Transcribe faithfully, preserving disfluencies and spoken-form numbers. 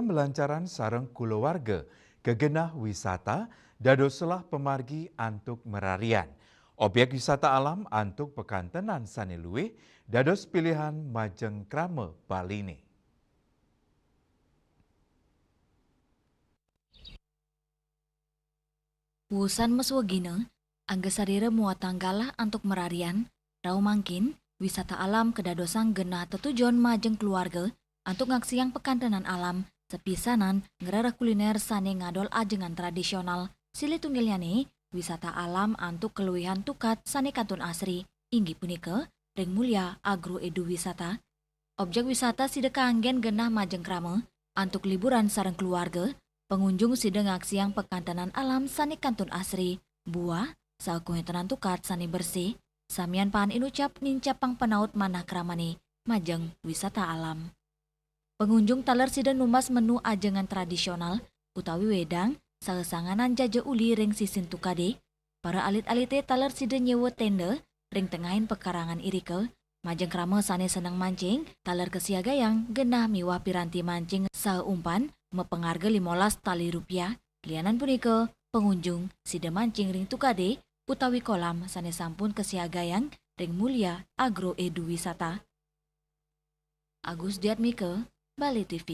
Melancaran sareng kulawarga gegenah wisata dadoslah pamargi antuk merarian. Objek wisata alam antuk pakantenan sane luwih dados pilihan majeng krama Baline. Wusan meswegina, angga sarira muatang galah antuk merarian, rauh mangkin, wisata alam kadadosang genah tetujon majeng keluarga antuk ngaksiang pakantenan alam, sepisanan ngrereh kuliner sane ngadol ajengan tradisional. Silih tunggilnyane, wisata alam antuk keluwihan tukad sane kantun asri, inggih punika ring Mulia Agro Edu Wisata. Objek wisata sida kanggen genah majeng krama, antuk liburan sareng keluarga, pengunjung sida ngaksiang pakantenan alam sane kantun asri, buah, saha kawenten tukad sane bersih, samian paan inucap nincapang panaut manah kramane majeng wisata alam. Pengunjung taler sida numbas menu ajengan tradisional utawi wedang saha sanganan jaja uli ring sisin tukade. Para alit-alite taler sida nyewa tenda ring tengahing pekarangan irika. Majeng krama sane seneng mancing taler kasiagayang genah miwah piranti mancing saha umpan mapangarga limolas tali rupiah. Lianan punika, pengunjung sida mancing ring tukade utawi kolam sane sampun kasiagayang ring Mulia Agro Edu Wisata. Agus Diatmika, Bali T V.